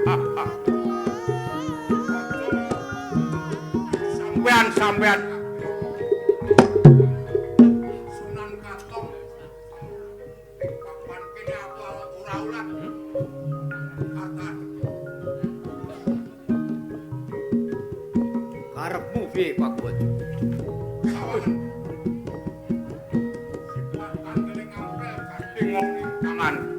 Sampean-sampean Sunan Katong papan kene apa ora ulat kata karepmu piye Pak Bojo? Sifat kandele ngampel gandeng ing tangan.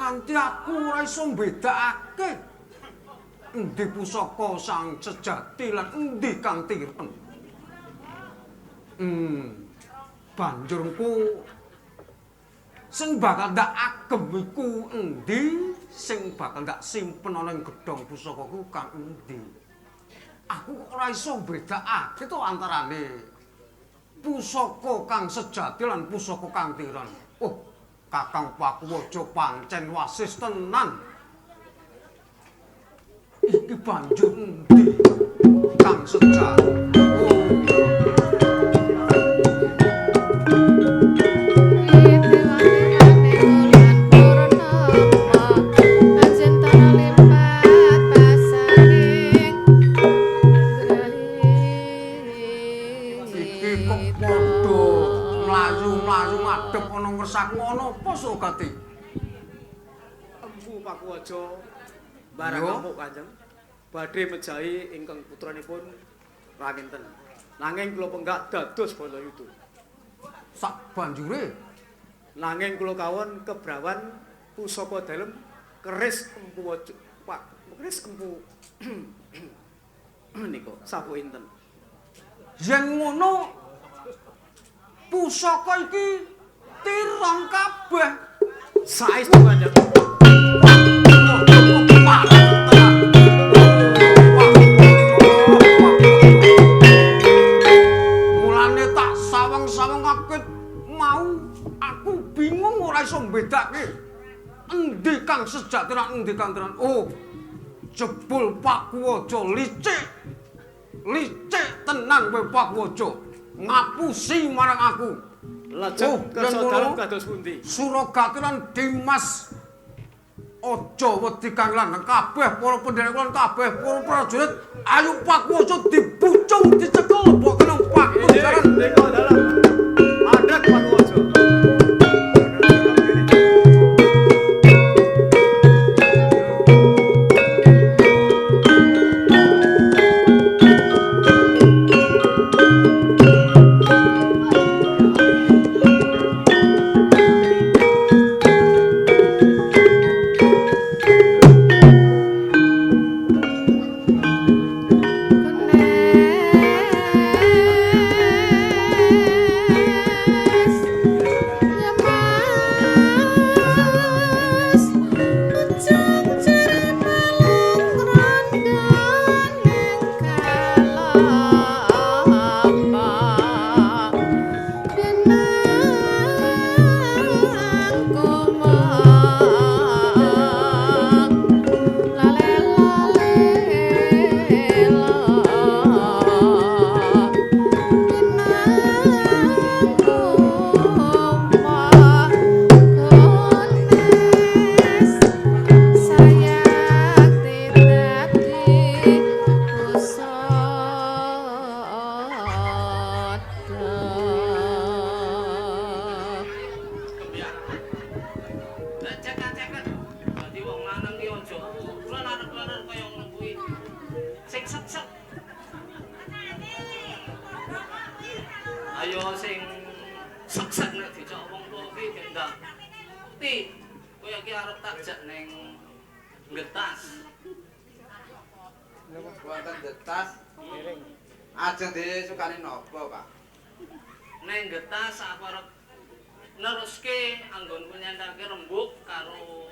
Nganti aku ora iso mbedakake endi pusaka sang sejati lan endi kang tirten. Banjur engko sing bakal ndak agem iku endi, sing bakal ndak simpen ana ing gedhong pusaka ku kang endi. Aku kok ora iso mbedakake to antarane pusaka kang sejati lan pusaka kang tiren. Oh, Kakang Pakuwaja pancen wasis tenan. Iki banjur endi kang sejati? Oh. Iki kok padha mlayu-mlayu ngadep ana ngersakmu ana apa Sogati? Empu Pakuwaja barang ngamuk Kanjeng badhe mejahi ingkang putranipun Raminten. Nanging kula penggak dados Balayuda. Sak banjure nanging kula kawon kebrawan pusaka dalem keris Empu Waja Pak keris Empu nika sapu inten. Yen ngono pusaka iki tirong kabeh. Saestu Kanjeng. Mulane tak sawang-sawangake mau aku bingung ora iso mbedake endi kang sejati lan endi kang tiron. Oh, jebul Pakuwaja licik. Licik tenan kowe Pakuwaja. Ngapusi marang aku. Lajeng kersa dalem kados pundi? Surogati lan Dimas aja wedi kang lanang kabeh para pendherek lan kabeh para prajurit ayo Pakuwaja dibucung dicekel lebok nang pakunjaran. Nika dalem. Mandhek Pakuwaja. Kunes Bojo sing sek-sek nek dijak wong tuwa ki gek ndak. Ti, kowe iki arep tak jak ning Getas. Wonten Getas. Ajeng disukani napa, Pak? Ning Getas aku arep neruske anggonku nyentelke rembug karo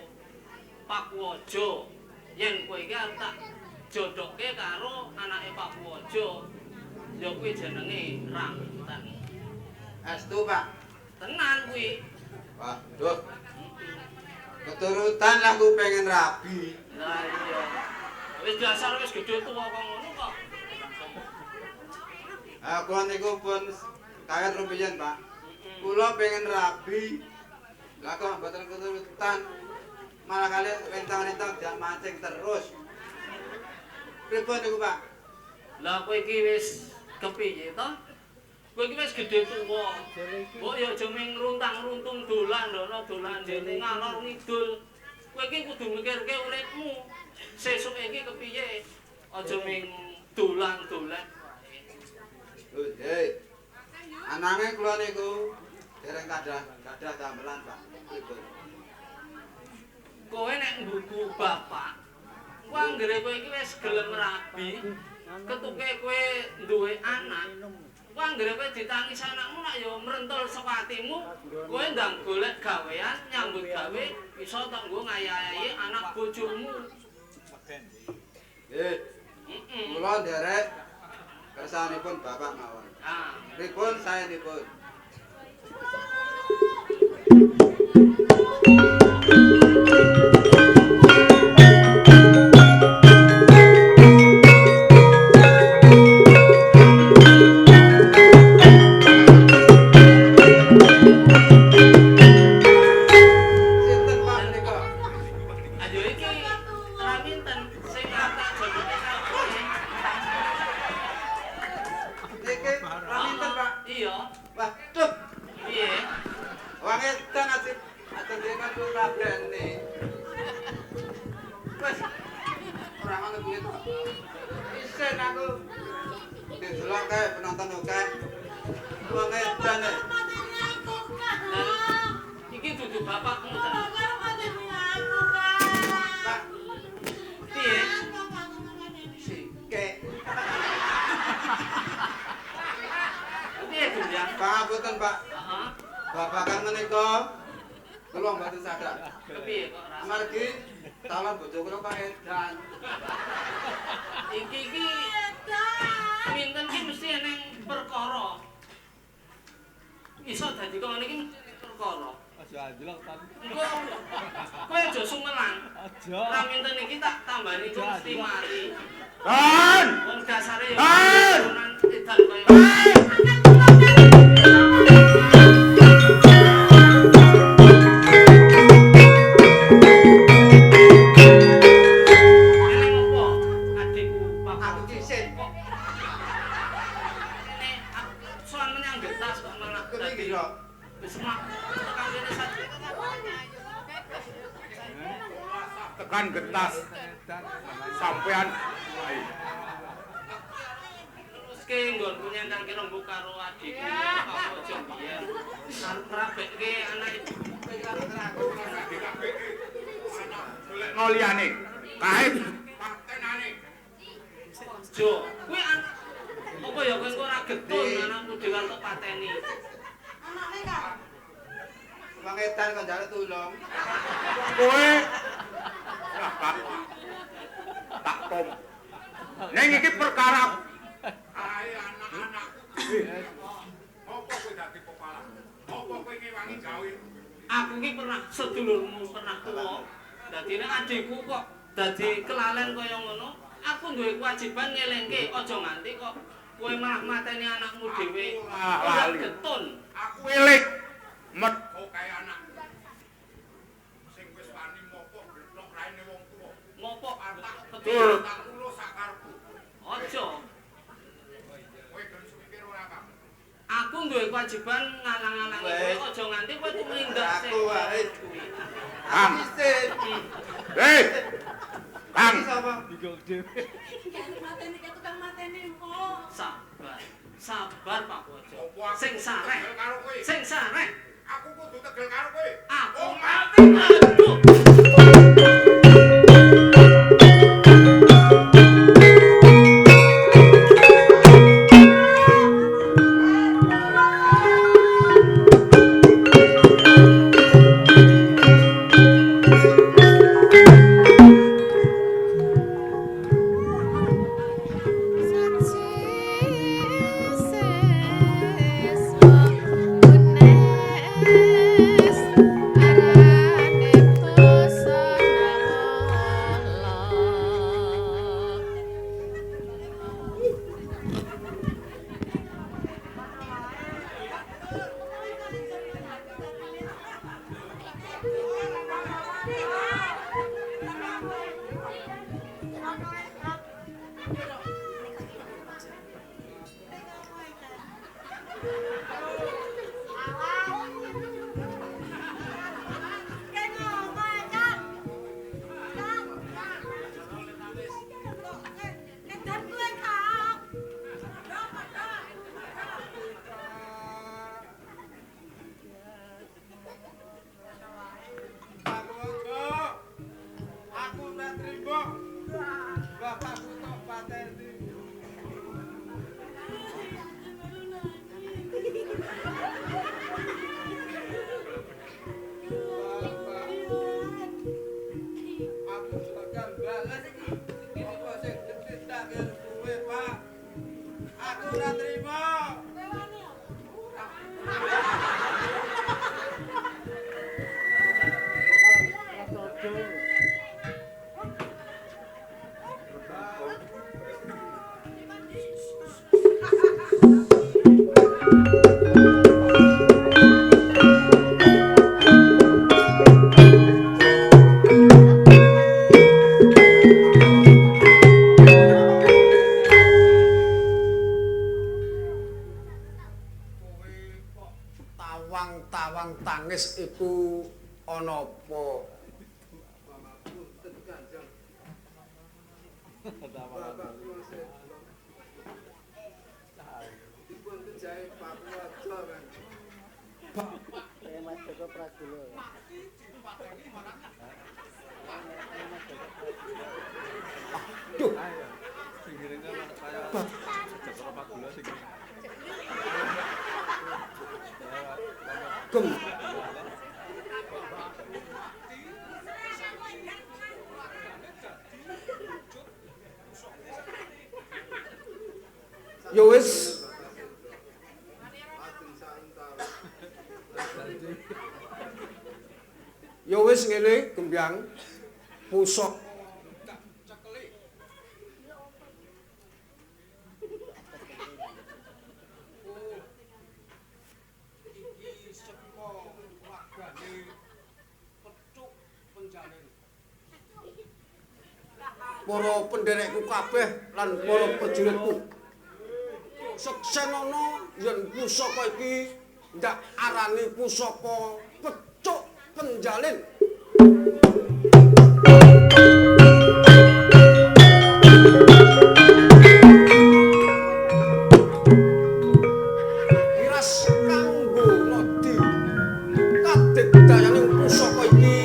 Pakuwaja. Yen kowe iki arep tak jodohke karo anake Pakuwaja. Ya kuwi jenenge Raminten. Estu, Pak. Tenan kuwi. Waduh. Keturutan lah aku pengen rabi. Lah iya. Wis dasar wis gedhe tuwa kok ngono kok. Ah, kula niku pun kawit rumiyin, Pak. Kula pengen rabi. Lah kok mboten keturutan. Malah kali rentang-rentang jak mancing terus. Pripun niku, Pak? Lah kowe iki wis kepiye to? Kowe iki wis gedhe tuwa. Mbok ya aja mung runtang-runtung dolan ndono dolan dene ngalor ngidul. Kowe iki kudu mikirke uripmu. Sesuk iki kepiye? Aja mung dolan-dolan wae. Lho, hei. Anange kula niku dereng kadah damelan, Pak. Pripun? Kowe nek nggugu bapak, kowe anggere kowe iki wis gelem rabi, ketuke kowe duwe anak, kowe anggere kowe ditangis anakmu nak ya mrentul saka atimu, kowe ndang golek gawean, nyambut gawe iso tok nggo ngayahi anak bojomu. Nggih. Kula nderek kersanipun bapak mawon. Ah, pripun saenipun? Sinten Pak menika? Ayo iki Raminten sing tak jodohke karo kowe. Niki Raminten, Pak. Iya. Waduh, Piye? wong edan ajeng dhewe rabene. Wes ora ngono kuwi to. Isin aku. Didelok kae penonton akeh. Wong edan e. Iki dudu bapakmu ta. Pak, Piye? sikek. Piye Gunjang? Pangapunten, Pak. Heeh. Babagan menika kula mboten sadar. Kepiye kok ora? Amargi calon bojo kula kok edan. Iki iki Minten ki mesti eneng perkara. Iso dadi kok ngene iki mesti eneng perkara. Aja anjlok tan. Engko kowe aja sumelang. Aja. Raminten iki tak tambani kok mesti mari. Kan! Wong dasare ya Tan! turunan edan kaya Eneng opo adikku Pak? Aku isin. Kok Ini aku soal menyang Getas kok malah Aku iki dadi yo. wis mak tekan kene saja. Tekan Getas sampean Teruske nggonku nyentangke rembug karo adikku Pak Ojo biyen. Arep ngrabekke anake golekno liyane. Kae patenane. Jo. Kuwi apa ya kowe engko ora getun anakku dhewe arep tok pateni. Wong edan kok njaluk tulung. Kowe lah bapak. Tak tom. Ning iki perkara kae anak-anakku dhewe. Apa kowe dadi kepala? Apa kowe ngewangi gawe? Aku ki pernah sedulurmu pernah tuwa. Dadine adikku kok dadi kelalen kaya ngono. Aku duwe kewajiban ngelingke aja nganti kok kowe malah mateni anakmu dhewe. Ora lali. Getun. Aku eling mergo kae anakku. Sing wis wani mopok blethok raine wong tuwa. Mopok Betul. Tak lulus sak karepku. Aja. Kowe gelem mikir ora, Pak? Aku duwe kewajiban ngalang-alangi kowe aja nganti kowe tumindak sing. Aku wae. Kang. Aku isin. Hei. Kang. Iki sapa? Sabar. Sabar Pak Wojo. Sing sareh. Karo kowe. Sing sareh. Aku kudu tegel karo kowe. Aku mati. Aduh. Tawang-tawang tangis iku ana apa? Aduh. Gem. Ya wis. Ya wis ngene Gembyang. Pusok para penderekku kabeh lan para prajuritku. Seksenono yen pusaka iki ndak arani pusaka Pecuk Penjalin. Miras kanggo ngodi kadigdayaning pusaka iki.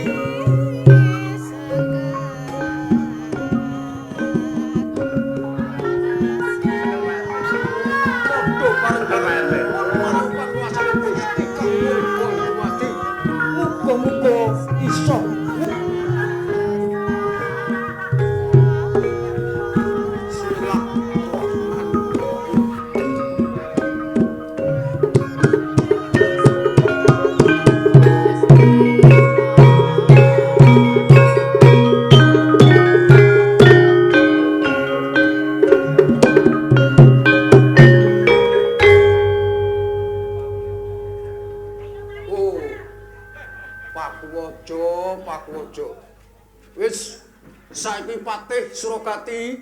Wis saiki Patih Surokati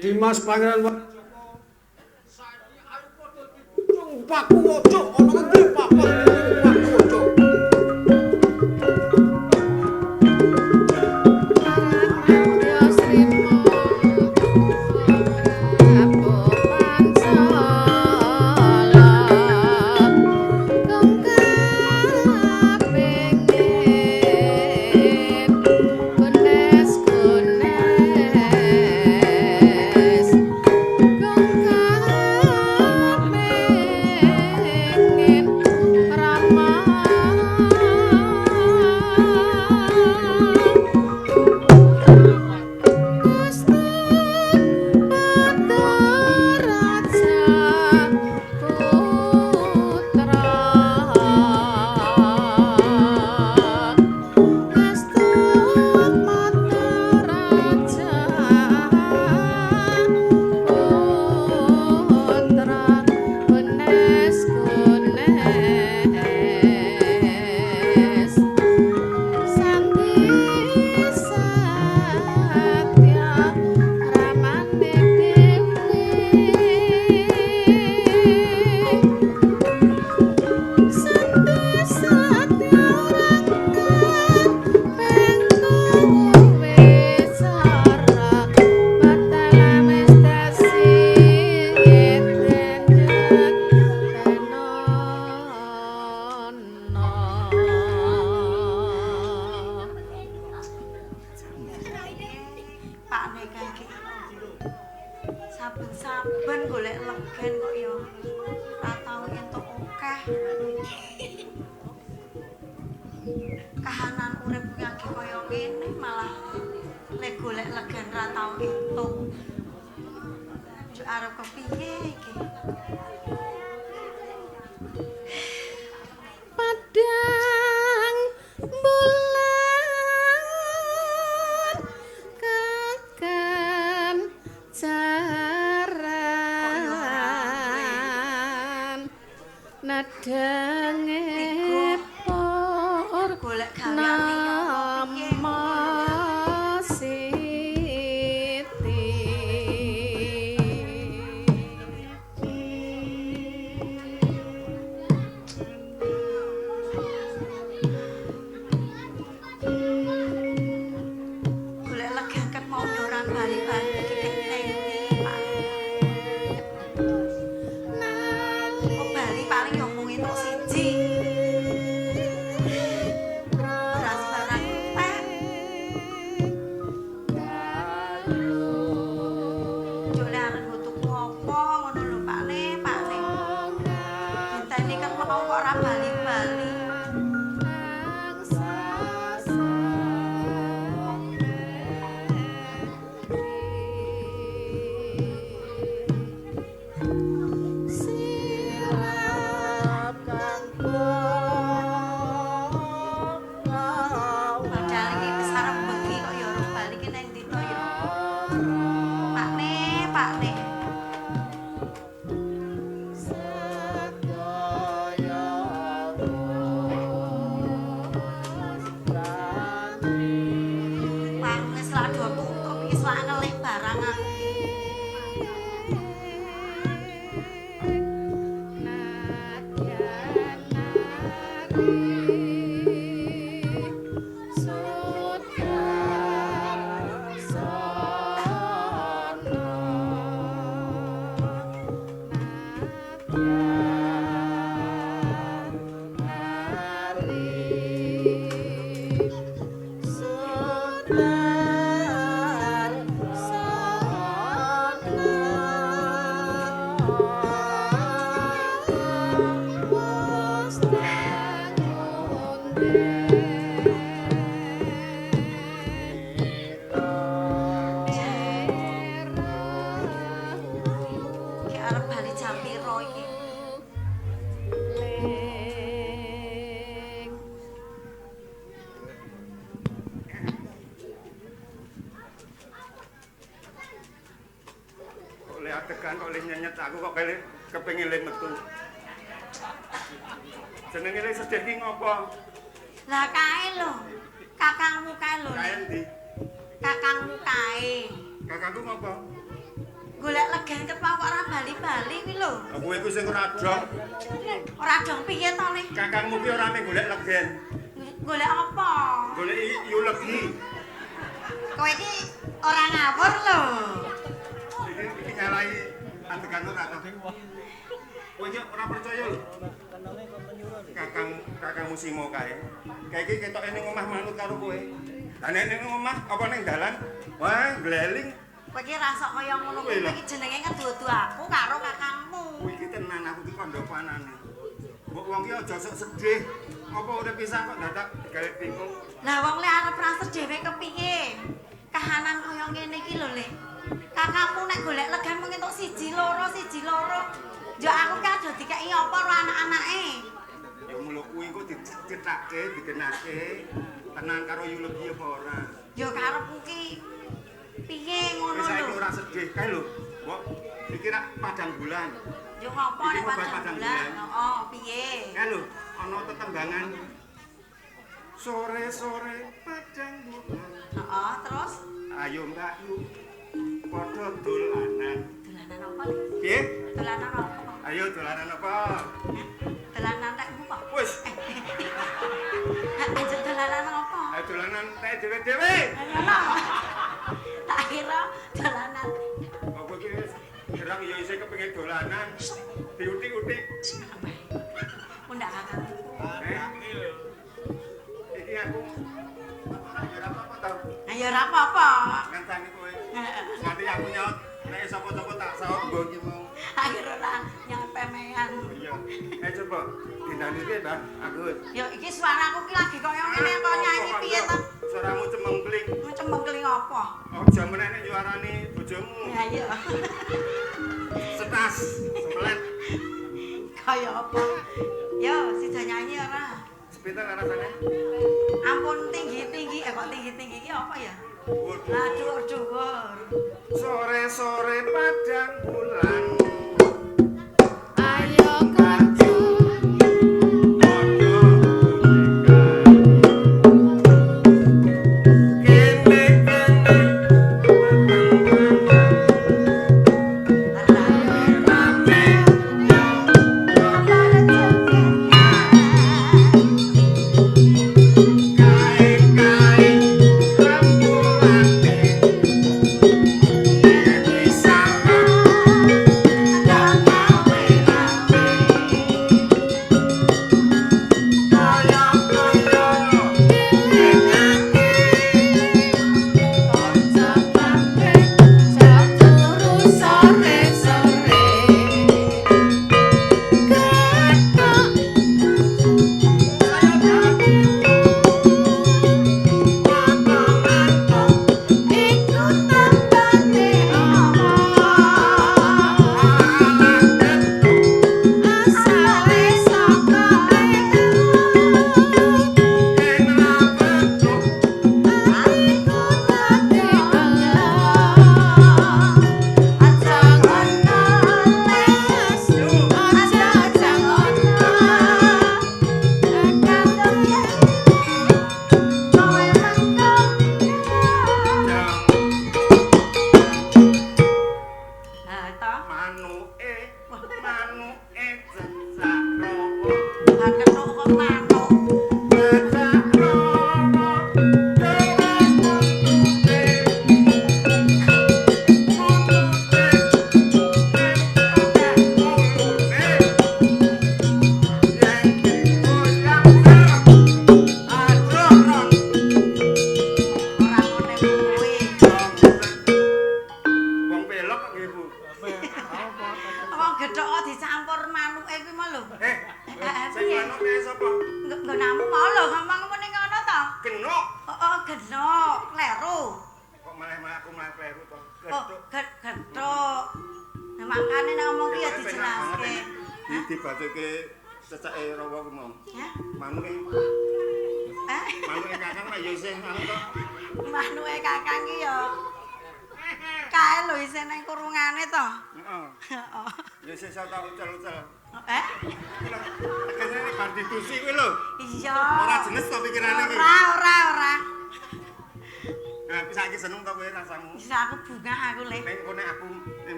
Dimas Pangeran Warjoko saiki ayo padha dibujung Pakuwaja ana ngendi papan Pakuwaja. legen kok ya ora tau entuk akeh. Kahanan urip lagi kaya ngene malah le golek legen ra tau entuk. Njuk arep kepiye iki? Padang bulan kakan jaran nadange por golek gawean liya piye? Siti. Golek legen ket mau yo ora bali-bali iki kek neng Pak. Kok bali paling yo mung entuk siji. Beras barang entek. Njuk le arep nggo tuku apa ngono lho Pak Ne, Pak Ne. Dinteni ket mau kok ora bali-bali. Padahal iki wis arep bengi kok ya ora bali ki nang ndi to ya. Pak Ne, Pak Ne. Warunge selak do tutup iki selak ngelih barang aku iki. Iki arep bali jam piro iki? Kok le adegan kok le nyenyet aku kok kele kepengin le metu. Jenenge le sedih ki ngopo? Lah kae lho. Kakangmu kae lho. Kae endi? Kakangmu kae. Kakangku ngopo? Golek legen ket mau kok ora bali-bali kuwi lho. Kowe iku sing ora dong. Ora dong piye to, Le? Kakangmu ki ora mung golek legen. Golek apa? Golek yu legi. Kowe iki ora ngawur lho. Iki iki nyalai adegan ora to? Kowe iki ora percaya lho. Kakangmu Simo kae. Kae iki ketoke ning omah manut karo kowe. Lah nek ning omah apa ning dalan? Wah, gleling. Kowe iki rasok kaya ngono Kowe kuwi lho. iki jenenge ngedu-edu aku karo kakangmu. Kowe iki tenan aku iki kandha panane. Mbok wong ki aja sok sedih. Apa urip pisan kok dadak digawe bingung. Lah wong le arep rasa dhewe kepiye? Kahanan kaya ngene iki lho, Le. Kakangmu nek golek legan mung entuk siji loro, siji loro. Yo aku ki aja dikeki apa karo anak-anake. Ya mulo kuwi engko dicethake, digenake. Tenang karo yu legi apa ora. Yo karepku ki piye ngono Wis saiki lho. ora sedih kae lho. Mbok iki rak padang bulan. Yo ngopo Iki nek obat padang padang bulan? bulan. Heeh, piye? Kae lho, ana tetembangan. Sore-sore padang bulan. Heeh, terus Ayo Mbak Yu. Padha dolanan. dolanan apa, Le? Piye? Dolanan apa? Ayo dolanan apa? Dolanan tekmu kok. Wis, Anjir dolanan apa? ayo dolanan tek dhewe-dhewe. Ngono. Tak kira dolanan. Apa iki wis gerang ya isih kepengin dolanan. Diutik-utik. Mundak kakangku. Eh? Iki aku ya ora apa-apa to. Ayo ora apa-apa. Ngancani kowe. Nanti aku nyaut nek sapa-sapa tak saut nggo iki mau. Akhir ora nyampe pemean. Iya. Coba dindanike, Mbah Agus. Ya iki suaraku ki lagi kaya ngene kok nyanyi piye to? Suaramu cemengkling. Cemengkling apa? Aja meneh nek nyuarane bojomu. Ya iya. Setas, sempelet. Kaya apa? Yo, sida nyanyi ora? Sepinten rasane? Ampun tinggi-tinggi, kok tinggi-tinggi iki apa ya? Aduh, dhuwur. Sore-sore padang bulan. Ayo kancu.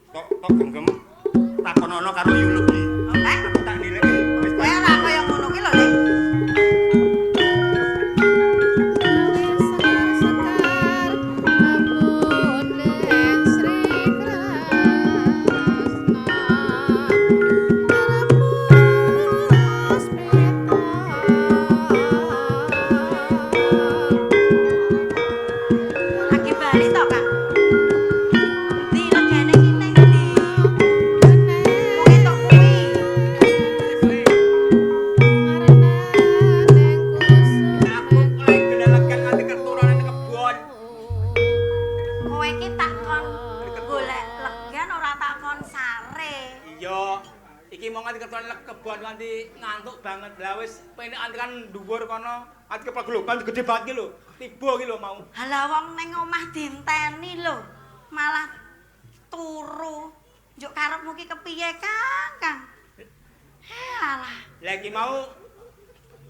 Tok genggem takonono karo Yuluk iki. Aku tak niliki wis kowe ora kaya ngono ki lho, Lek. Lagi bali to, Kang? Ndi legene ki ning ndi? Kuwi to kuwi. Aku oleh gelelegan nganti keturunan ning kebon. Kowe iki tak kon golek legen ora tak kon sare. Iya, iki mau nganti keturunan kebon nganti ngantuk banget. Lah wis penek anti kan dhuwur kono, nganti kepeglokan gede banget ki lho. Tiba ki lho mau. Halah wong ning omah dinteni lho, malah turu. Njuk karepmu ki kepiye, Kang? Kang. Alah. Lah iki mau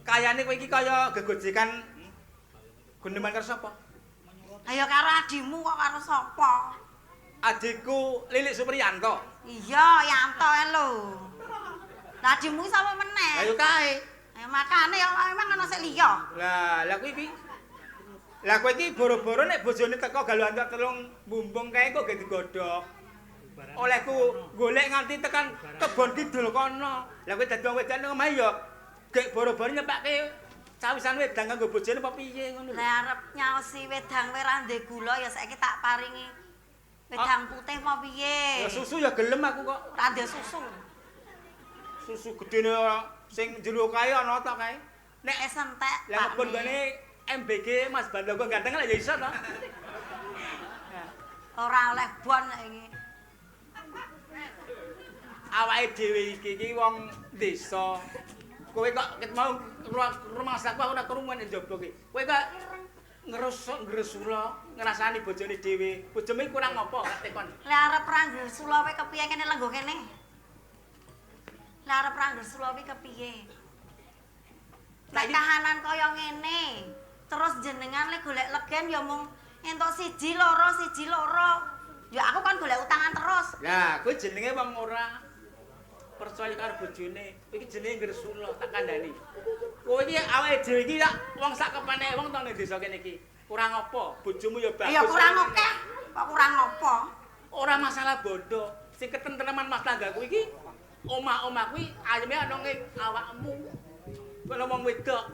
kayane kowe iki kaya gegojekan gundeman karo sapa? Ayo karo adimu kok karo sapa? Adikku Lilik Supriyanto. Iya, Yanto ae lho. Lah adimu ki sapa meneh? Lah yo kae. Ayo makane ya emang ana sik liya. Lah, lah kowe iki. Lah kowe iki boro-boro nek bojone teko galuhan telung bumbung kae kok gak digodhog. Olehku golek nganti tekan kebon kidul kono. Lah kowe dadi wong wedok nang omah ya gek boro-boro nyepake cawisan wedang kanggo bojone apa piye ngono lho. Lah arep nyaosi wedang kowe ra ndek gula ya saiki tak paringi wedang putih apa piye? Ya susu ya gelem aku kok. Ora ndek susu. Susu gedene sing jero kae ana ta kae. Nek es entek. Lah kebon gone MBG Mas Bandogo ganteng lah ya iso to. Ora oleh bon iki. Awake dhewe iki iki wong desa. Kowe kok ket mau rumangsaku aku ora krungu nek njaba ki. Kowe kok ngerusuk ngresula ngrasani bojone dhewe. Bojone kurang apa gak tekon. Lah arep ra ngresula kowe kepiye kene lenggo kene? Lah arep ra ngresula kowe kepiye? Nek kahanan kaya ngene, terus jenengan le golek legen ya mung entuk siji loro siji loro. Ya aku kan golek utangan terus. Lah, kowe jenenge wong ora percaya karo bojone. Iki jenenge ngresula tak kandhani. Kowe iki awake dhewe iki wong sak kepane wong to ning desa kene iki. Kurang apa? Bojomu ya bagus. Ya kurang akeh. Kok kurang apa? Ora masalah bondo. Sing ketentreman mas tanggaku iki omah-omah kuwi ayeme ana ing awakmu. Kowe wong wedok.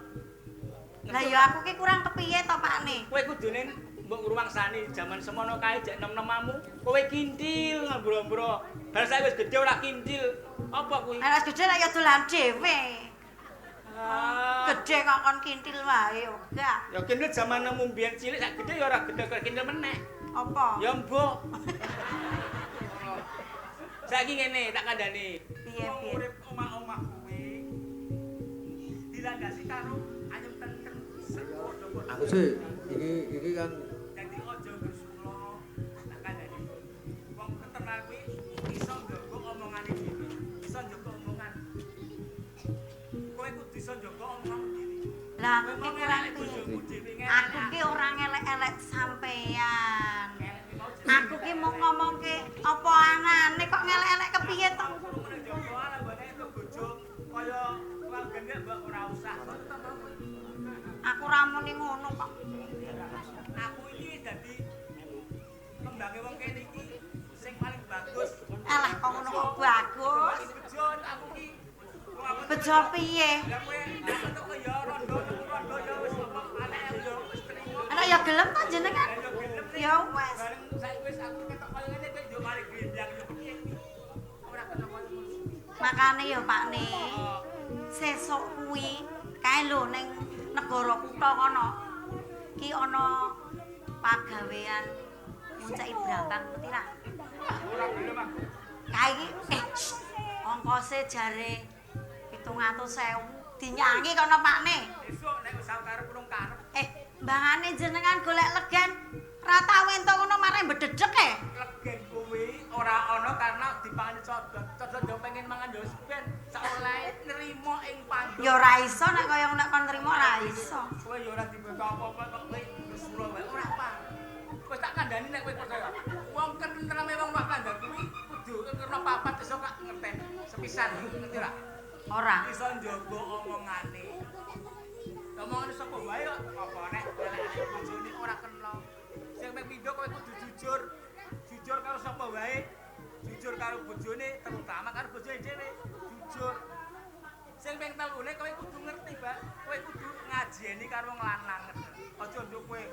Lah ya aku ki kurang kepiye to, Pakne? Kowe kudune mbok ngrumangsani jaman semono kae jek nem-nemamu, kowe kintil ngobrol-ngobrol. Bar saiki wis gedhe ora kintil. Apa kuwi? Lah wis gedhe lak ya dolan dhewe. Gedhe kok kon kintil wae ora. Ya kintil jaman nemu mbiyen cilik sak gedhe ya ora gedhe kok kintil meneh. Apa? Ya mbok. Saiki ngene tak kandhani. Piye piye? Urip omah-omah kuwi dilandasi karo ayem tentrem. Aku sih iki kan dadi aja bersula tak kandhani. Wong ketenan kuwi iso njaga omongane dhewe, iso njaga omongan. Kowe kudu iso njaga omongan dhewe. Lah aku ki kurang piye? Aku ki ora ngelek-elek sampean. Aku ki mau ngomongke apa anane kok ngelek-elek kepiye to? Aku ra muni ngono kok. Aku iki dadi kembange wong kene iki sing paling bagus. Alah kok ngono kok bagus. Bejo aku ki. Bejo piye? Lah kowe kok ya rondo rondo ya wis apa anake ya wis trimo. Anak ya gelem to jenengan? Ya wis. Bareng saiki wis aku ketok kaya ngene kowe yo mari grindang yo piye kuwi. Ora kena koyo ngono. Makane ya Pakne. Sesuk kuwi kae lho ning negara kutha kono. Ki ana pagawean ngunceki brambang ngerti ra? Ora gelem aku. Kae iki ongkose jare 700.000 dinyangi kono Pakne. Besok nek wis karep urung karep. Mbangane jenengan golek legen ra tau entuk ngono mareh mbedhedhek e. Legen kuwi ora ana karena dipangani codot. Codot yo pengen mangan yo ben saolehe nrimo ing pandum. Ya ora iso nek kaya nek kon nrimo ora iso. Kowe yo ora dibuka apa-apa kok kowe bersula wae ora apa. Kowe tak kandhani nek kowe percaya. Wong ketentreme wong rumah tangga kuwi kudu kena papat iso kak ngerten sepisan ngerti ora? Ora. Iso njaga omongane. Omongane sapa wae kok apa nek elek bojone ora kena. Sing ping pindho kowe kudu jujur. Jujur karo sapa wae. Jujur karo bojone, terutama karo bojone dhewe. Jujur. Sing ping telune kowe kudu ngerti, Pak. Kowe kudu ngajeni karo wong lanang. Aja nduk kowe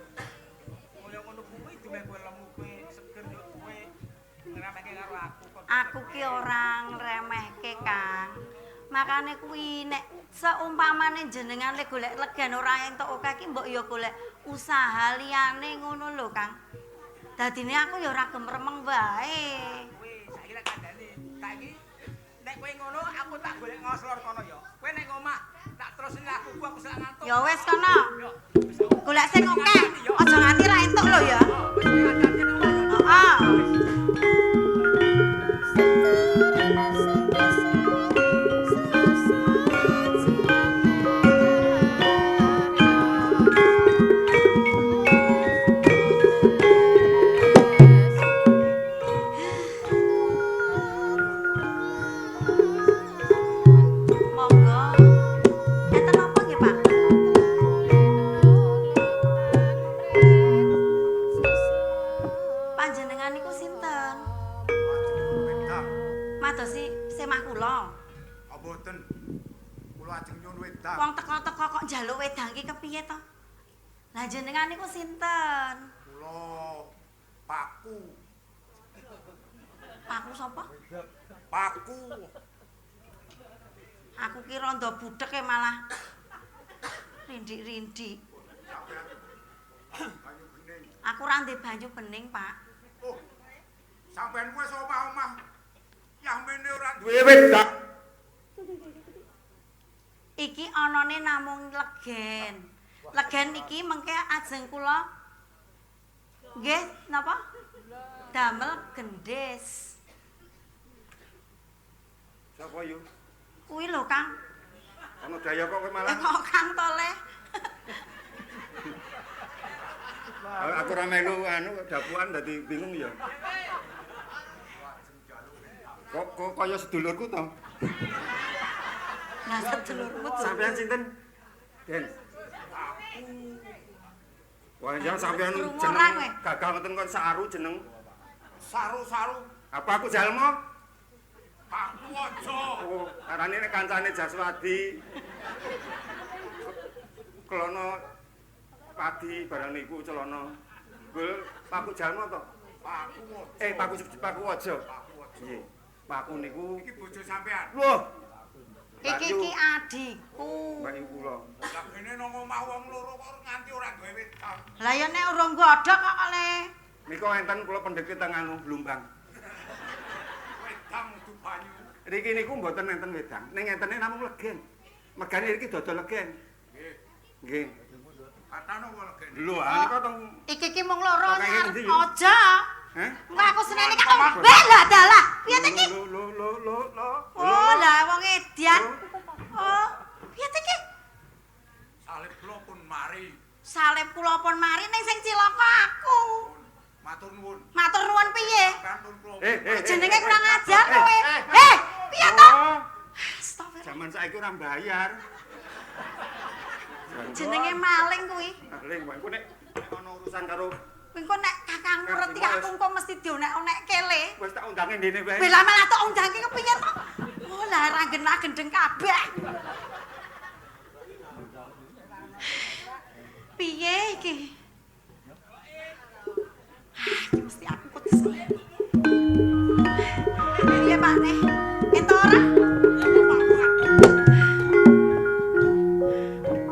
kaya ngono kuwi dumeh kowe lemu kowe seger yo kowe ngremehke karo aku. Aku ki ora ngremehke, Kang. Makane kuwi nek seumpamane jenengan le golek legen ora entuk akeh ki mbok ya golek usaha liyane ngono lho, Kang. Dadine aku ya ora gemremeng wae. Kowe saiki tak kandhani. Saiki nek kowe ngono aku tak golek ngoslor kono ya. Kowe nek omah tak terusne lakuku aku sak ngantuk. Ya wis kono. Golek sing akeh. Aja nganti ra entuk lho ya. Heeh. Kula ajeng nyuwun wedang. Wong teko-teko kok njaluk wedang ki kepiye to? Lah jenengan niku sinten? Kula Paku. Paku sapa? Paku. Aku ki rondo budhek e malah rindik-rindik. Banyu bening. Aku ora ndek banyu bening, Pak. Oh. Sampeyan wis omah-omah. Yahmene ora duwe wedang. Iki anane namung legen. Legen iki mengke ajeng kula nggih napa? Damel gendhis. Sapa yu? Kuwi lho, Kang. Ana daya kok kowe malah. Kok Kang tole. Aku ora melu anu dapuan dadi bingung ya. Kok kaya sedulurku to? Lah sedulurmu sampean sinten? Den. Wah, ya sampean jeneng gagah ngoten kon saru jeneng. Saru-saru. Apa aku jalma? Aku aja. Oh, arane nek kancane Jaswadi. Klono padi barang niku celana. Gul Paku jalma to? Paku aja. Eh, Paku aja. Nggih. Paku niku iki bojo sampean. Loh. Iki iki adikku. Mbak yu kula. Lah kene nang omah wong loro kok nganti ora duwe wedang. Lah ya nek urung godhog kok le. Nika enten kula pendheke teng anu Blumbang. Wedang kudu banyu. Riki niku mboten enten wedang, ning entene namung legen. Mergane riki dodol legen. Nggih. Nggih. Katane apa legen? Lho, nika teng iki iki mung loro aja. Heh? Engko aku seneni kok ombe lah dalah. Piye ta iki? Lho lho lho lho. Oh, lah wong edian. Oh, piye ta iki? Salib kula pun mari. Salib kula pun mari ning sing cilaka aku. Matur nuwun. Matur nuwun piye? Jenenge kurang ajar kowe. Eh, piye to? Astagfirullah. Jaman saiki ora mbayar. Jenenge maling kuwi. Maling, engko nek ana urusan karo engko nek kakangmu reti aku engko mesti dionek-onekke le. Wis tak undange ndene wae. Lah malah tak undangke kepiye to? Oh lah ra genah gendeng kabeh. Piye iki? Ah, iki mesti aku kudu. Piye Pak ne? Entuk ora?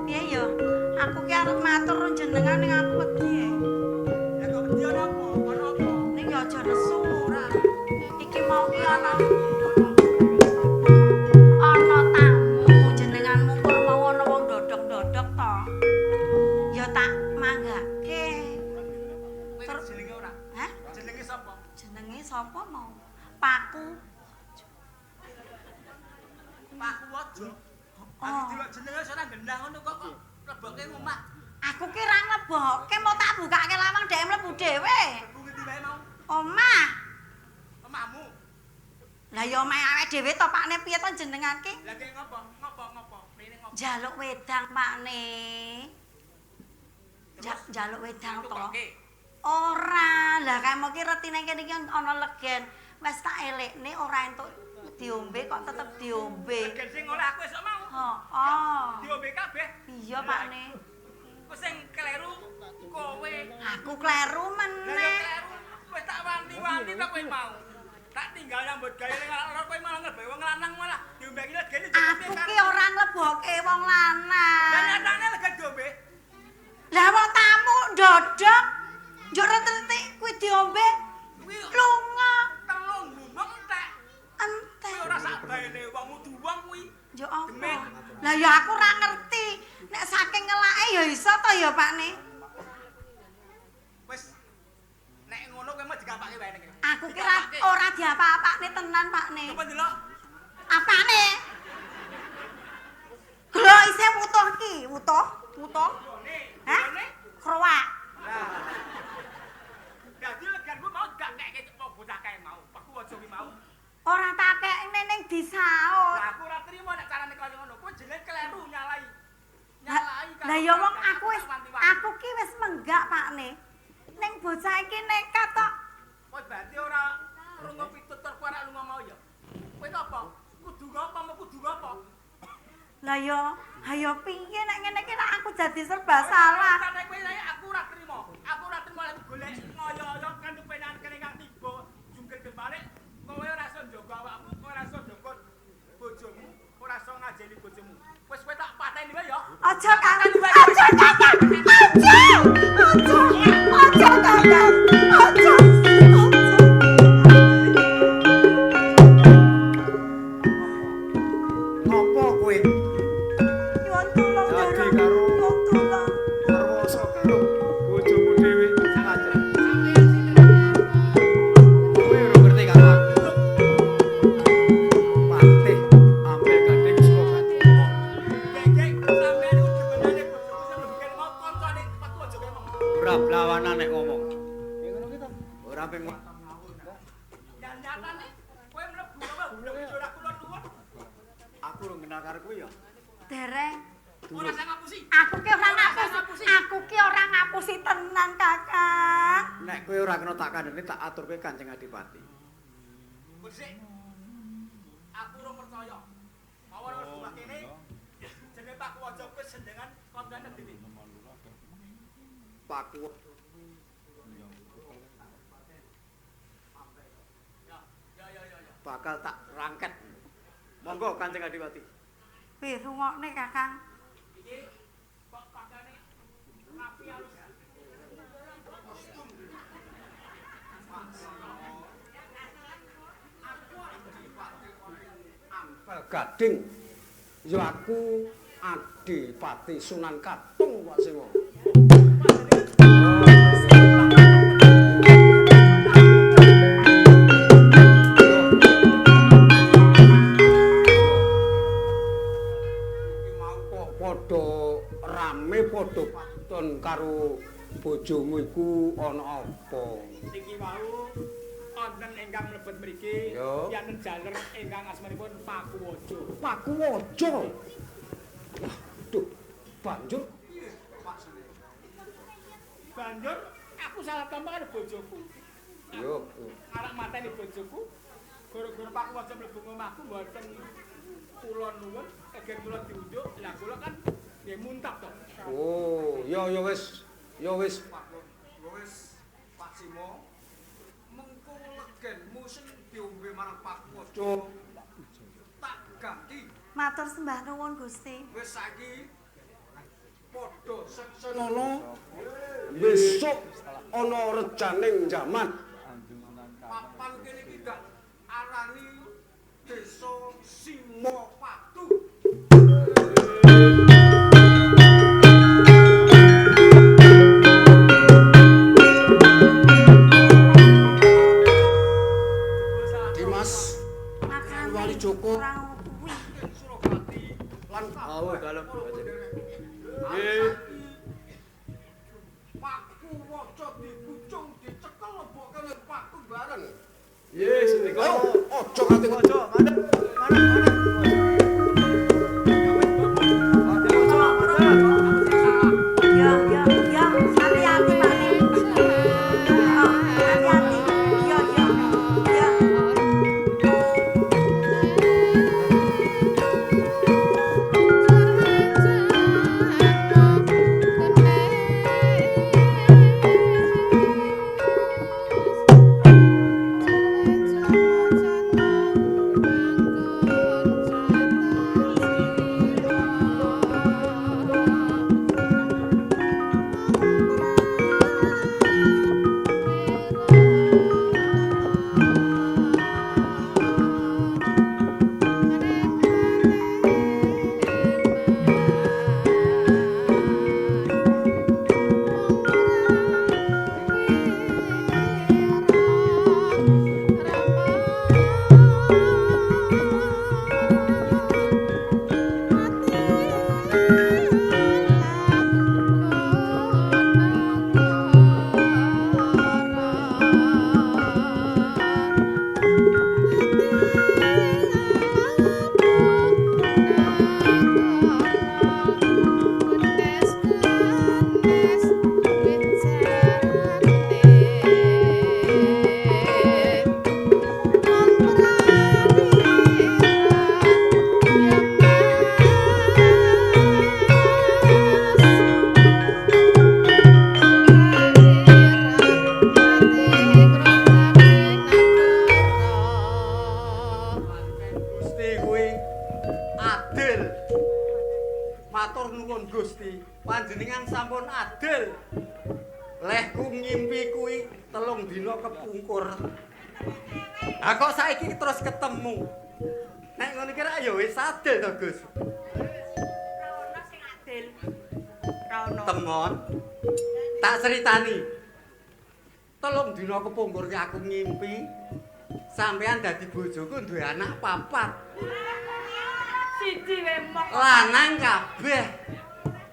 Piye yo? Aku ki arep matur jenengan ning aku wedi. Ana tamu jenengan mungkur mau ana wong dodok-dodok to. Ya tak manggake. Terus jenenge ora? Hah? Jenenge sapa? Jenenge sapa mau? Paku. Paku aja. Aku delok jenenge ora genah ngono kok kok mlebokke omah. Aku ki ra mlebokke, mau tak bukake lawang dhek mlebu dhewe. Mlebu ngendi wae mau? Omah. Omahmu. Lah ya omahe awake dhewe to Pakne piye to jenengan ki? Lah ki ngopo? Ngopo ngopo? Mrene ngopo? Njaluk wedang Pakne. Njaluk wedang to. Ora, lah kae ki retine kene iki ana legen. Wis tak elekne ora entuk diombe kok tetep diombe. Legen sing oleh aku esuk mau. Heeh. Diombe kabeh. Iya Pakne. Ku sing kleru kowe. Aku kleru meneh. Kleru. Wis tak wanti-wanti to kowe mau. Tak tinggal nyambut gawe ning loro kowe malah ngleboke wong lanang malah diombeki legene. Aku ki ora ngleboke wong lanang. Lah nyatane legen diombe. Lah wong tamu ndodok njuk retetik kuwi diombe. Lunga telung gumeng entek. Entek. Kuwi ora sak baene wong kudu wong kuwi. Njuk apa? Lah ya aku ora ngerti. Nek saking ngelake ya iso to ya Pakne. Wis nek ngono kowe mau digapake wae ning kene. Aku kira ora diapa-apakne tenan Pakne. Coba delok. Apane? Glo isih wutuh ki, wutuh, wutuh. Hah? Krowak. Dadi leganmu mau gak keke bocah kae mau. Paku aja kuwi mau. Ora tak kekne ning disaut. Lah aku ora trimo nek carane kaya ngono. Kuwi jenenge kleru nyalai. Nyalai. Lah ya wong aku wis aku ki wis menggak Pakne. Ning bocah iki nekat tok. Kowe berarti ora krungu pituturku arek lunga mau ya. Kowe apa? Kudu ngopo mau kudu ngopo? Lah yo, ayo piye nek ngene iki nek aku jadi serba salah. Nek kowe aku ora trimo. Aku ora trimo lek golek ngoyo-oyo kan kepenan kene kang tiba jungkir kebalik. Kowe ora iso njaga awakmu, kowe ora iso njaga bojomu, ora iso ngajeni bojomu. Wis kowe tak pateni wae ya. Aja Kang. Aja Kakang. Aja. Aja. Aja Kakang. Aja. Ngopo kowe? Nyuwun tulung Dadi Ndoro. karo Nyuwun tulung. Perwoso karo bojomu dhewe. Kowe ora ngerti karo aku. Patih Ampel Gading Surogati. Gek, sampean iku demenane bojoku sing mlebu kene mau kancane metu aja kene mau. Ora blawanan nek ngomong. Ora ping Ya nyatane kowe mlebu kowe bojo ora kula nuwun. Aku ora kenal karo kowe ya. Dereng. Ora sang ngapusi. Aku ki ora ngapusi. Aku ki ora ngapusi tenan, Kakang. Nek kowe ora kena tak kandhani tak aturke Kanjeng Adipati. Sik. Aku ora percaya. Mawon wis omah kene. Jenenge Pak Kuwaja kuwi sendengan kancane dhewe. Paku Ya, ya ya ya. bakal tak rangket. Monggo Kanjeng Adipati. Wih, rungokne, Kakang. Iki kok pakane rapi halus. Ampel Gading. Ya aku Adipati Sunan Katung Pak Siwa. Iki mau kok padha rame padha padon karo bojomu iku ana apa? Niki wau wonten ingkang mlebet mriki wonten jaler ingkang asmanipun Pakuwaja. Pakuwaja. Waduh, banjur Banjur aku salah tampa karo bojoku. yo Arep mateni bojoku. Gara-gara Pakuwaja mlebu omahku mboten kula nuwun, eger kula diunjuk. Lah kula kan nggih muntap to. Oh, ya ya wis. Ya wis Pak. Ya wis Pak Simo. Mengko legenmu sing diombe marang Pakuwaja tak ganti. Matur sembah nuwun, Gusti. Wis saiki padha seksenono besok ana rejaning jaman. Papan kene iki gak arani Desa Simopadu. Dimas Makane Wali Joko. ora ngono kuwi. Surogati lan Awu dalem Kanjeng. Nggih. Pakuwaja dikucung dicekel lebokke ning paku bareng. Nggih, sendika. Ayo, aja nganti Aja, mandek. Mandek, mandek. Aja, mandek. Ya, ya, ya, hati-hati, Pak. Oh, hati-hati. Ya, ya. Ya. Thank you. adil. Lehku ngimpi kuwi 3 dina kepungkur. Ha kok saiki terus ketemu. Nek ngono iki rak ya wis adil to, Gus. Ora ono sing adil. Ora ono. Temon. Tak ceritani. 3 dina kepungkur ki aku ngimpi sampean dadi bojoku duwe anak 4. Siji wae mok. Lanang kabeh.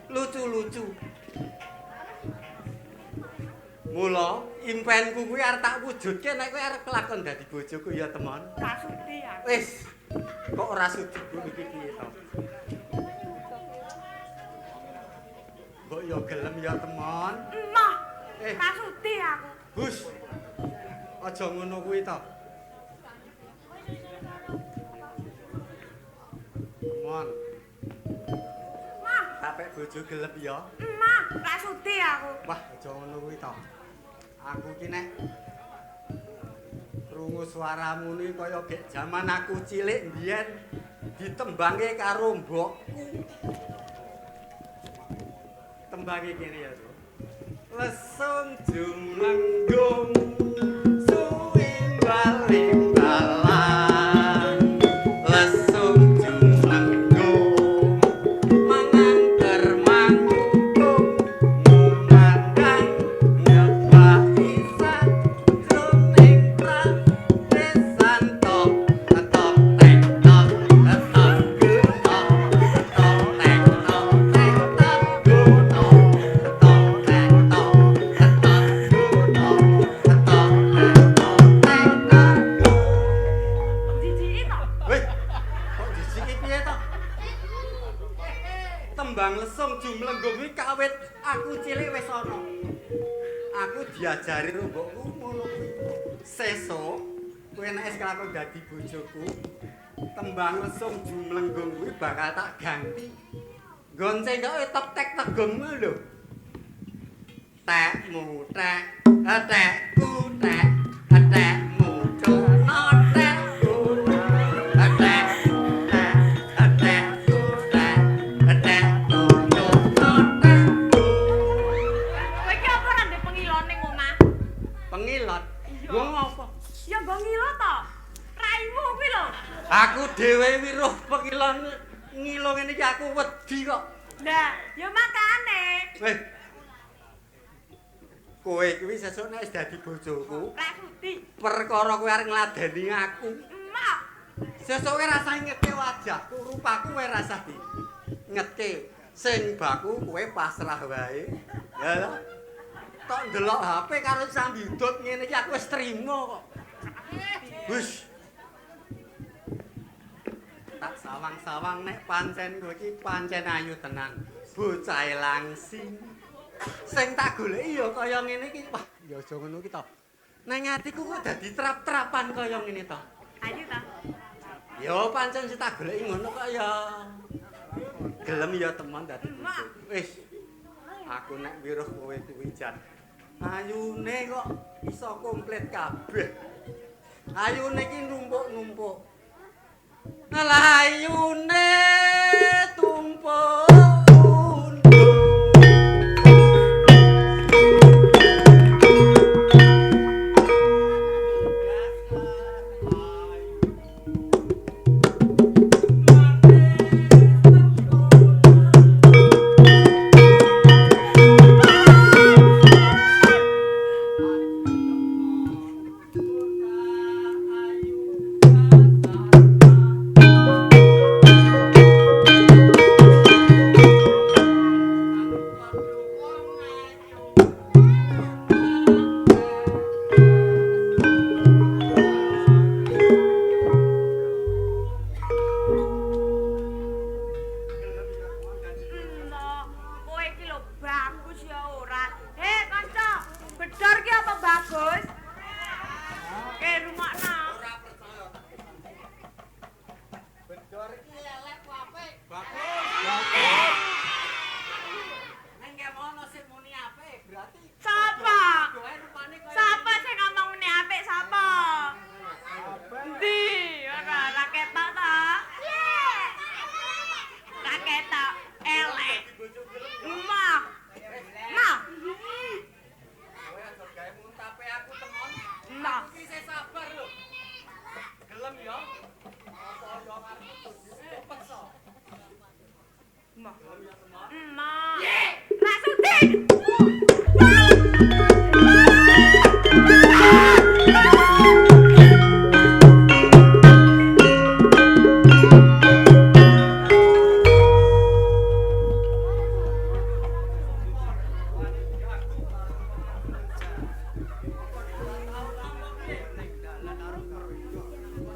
Lucu-lucu. Mula impenku kuwi arep tak wujudke nek kowe arep kelakon dadi bojoku ya, Temon. Ora sudi aku. Wis. Kok ora sudi ku iki piye to? Mbok ya gelem ya, Temon. Emoh. Ora sudi aku. Hus. Aja ngono kuwi to. Temon. Mah, tak bojo gelem ya. Emah, ora sudi aku. Wah, aja ngono kuwi to. Aku ki nek krungu suaramu ni kaya gek jaman aku cilik mbiyen ditembangke karo mbokku. Tembangke kene ya, Cuk. Lesung jumlenggung suwi bali-balan. Lesung jumlenggung mangan termanggung ngumandang ngebaki sajroning pratesan tok tok tek tok tok tok tok tek tok tek tok tok tok tek tok tok tok tok tek tok. Jijiki to. Weh, kok jijiki piye to? Tembang lesung jumlenggung kuwi kawit aku cilik wis ana. Aku diajari karo mbokku ngono kuwi. Sesuk kowe nek wis kelakon dadi bojoku, tembang lesung jumlenggung kuwi bakal tak ganti. Gonceng kok tok tek tegungmu lho. Tekmu tek, tekku tek, tekmu cono tekku. Tekku tek, tekku tek, tekku cono tekku. Kowe iki apa ora ndek pengilon ning omah? Pengilot. Nggo ngopo? Ya nggo ngilo to. Raimu kuwi lho. Aku dhewe wiruh pengilon ngilo ngene iki aku wedi kok. Lah, ya makane. Weh. Kowe kuwi sesuk nek wis dadi bojoku, Ora sudi. perkara kowe arep ngladeni aku. Emah. Sesuk kowe rasah ngetke wajahku, rupaku kowe rasah di ngetke. Sing baku kowe pasrah wae. Ya lho. Tok ndelok HP karo sambidut ngene iki aku wis trimo kok. Wis. Tak sawang-sawang nek pancen kowe iki pancen ayu tenan. Bocahe langsing. Sing tak goleki ya kaya ngene iki. Wah, ya aja ngono iki to. Nang atiku kok dadi trap-trapan kaya ngene to. Ayu ta? Ya pancen sing tak goleki ngono kok ya. Gelem ya temen dadi bojoku. Wis. Aku nek wiruh kowe kuwi jan. Ayune kok iso komplit kabeh. Ayune iki numpuk-numpuk. Lah ayune tumpuk.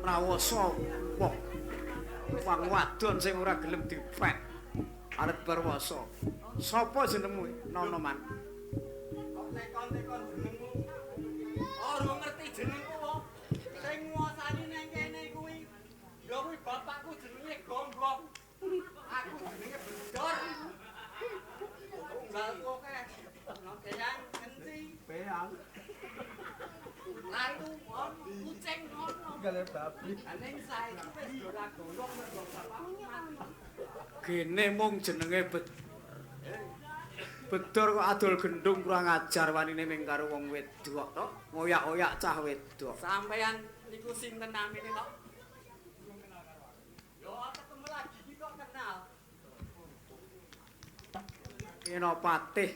Prawasa wong wong wadon sing ora gelem dipet arep perwasa. Sapa jenengmu Nonoman? Kok tekon-tekon jenengmu? Ora ngerti jenengku kok. Sing nguasani nang kene kuwi ya kuwi bapakku jenenge Gonggong. Aku jenenge Bedor. Tunggalku akeh. Ono keyang kenci, Peang. Lantu ono kucing ono. Gale babi. Ning saiki wis ora golong mergo bapakku mati. Gene mung jenenge Bedor kok adol gendung kurang ajar wanine ming karo wong wedok to. Ngoyak-oyak cah wedok. Sampeyan niku sinten namine kok? Yo ketemu lagi iki kok kenal. Senopatih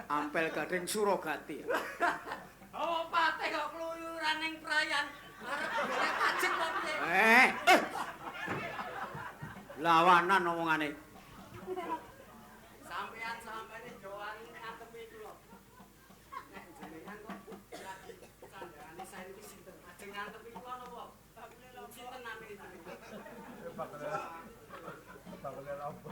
Ampel Gading Surogati. Oh, patih kok kluyuran ning prayan. Arep golek pajek kok piye? Lawanan omongane. Sampeyan sampene jawani ngatepi kula. Nek jenengan kok lagi sandangane sae niki sinten? Ajeng ngatepi kula napa? Sinten namine jenengan? Bakule apa?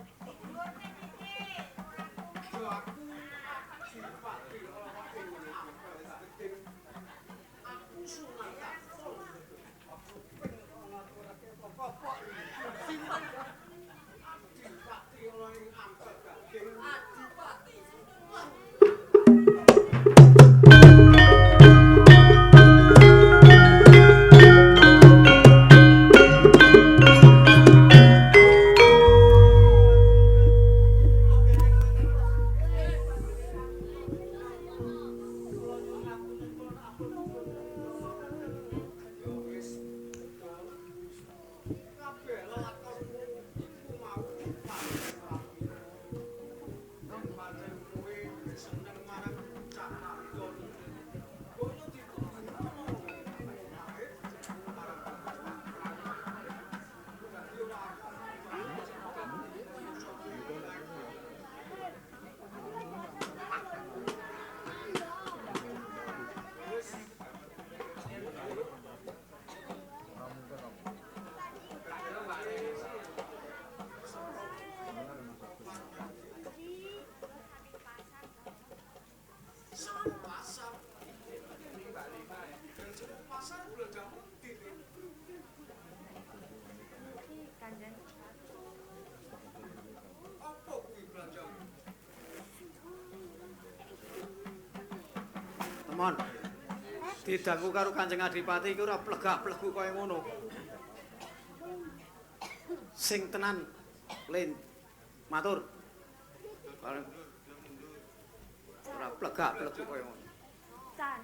Temon. Didangku karo Kanjeng Adipati iku ora plegak-plegu kaya ngono. Sing tenan, Lin. Matur. Ora plegak-plegu kaya ngono. Can.